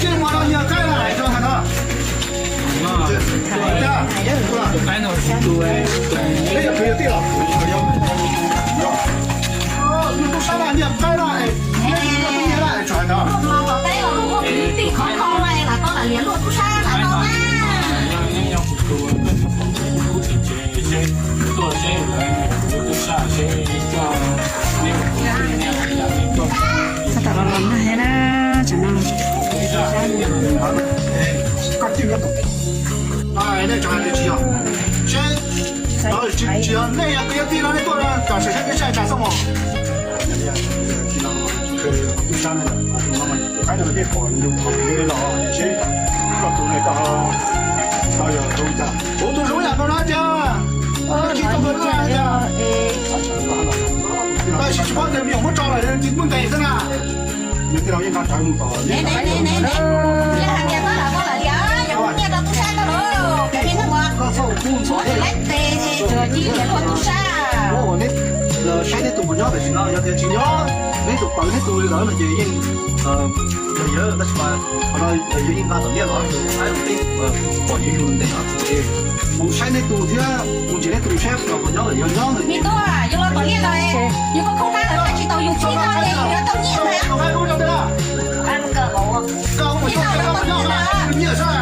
Ces muab no nyiag qaib na, tso hais no. Tus qaib no, peb yog kwv yog tij los? Luag tub sab na nyiag qaib na, nyiag na, tso hais no. Tab tom los los nag thiab na, tsam no. Nej tsis yog, seb, tsis yog nej yog kwv yog tij no nej tuaj no kom sawv seb peb saib tsa xoj mos. Tub sab no, tus qaib no tej pom nws tus qhov li los seb koj tus ne koj tau yog tus cas. Kuv tus zoo yam no na tiag, tsis tau tus na tiag. Tab sis tsis paub tias me nyuam muab tso lawm tsis muaj nqis xwb na. Yog tias los yeej nqa tsawv mus tom. Yog hais tias koj lam koj lam tias yog kuv nyiaj rau tub sab koj los, koj tsis muaj, koj txhob kuv ntxuav lawm tes ces tsuas cia li luag tub sab. Saib neb tus puas nyob tam sim no, yog tias tsis nyob, neb tus pawg neb tus li lawm no ces yeej yog yawg, tab sis mas qhov no yog yeej nqa tom liaj los tus qaib los teb pom yus yus ntes no ces mus saib neb tus thiab mus ntsia neb tus saib los puas nyob lawm, yog nyob lawm. Me tub, yus los tom liaj los, yus koj khoob qab lawm, tsis tau yus txib no ces yus yuav tau nyiaj ntag. Txib no yus tau nyiaj ntag.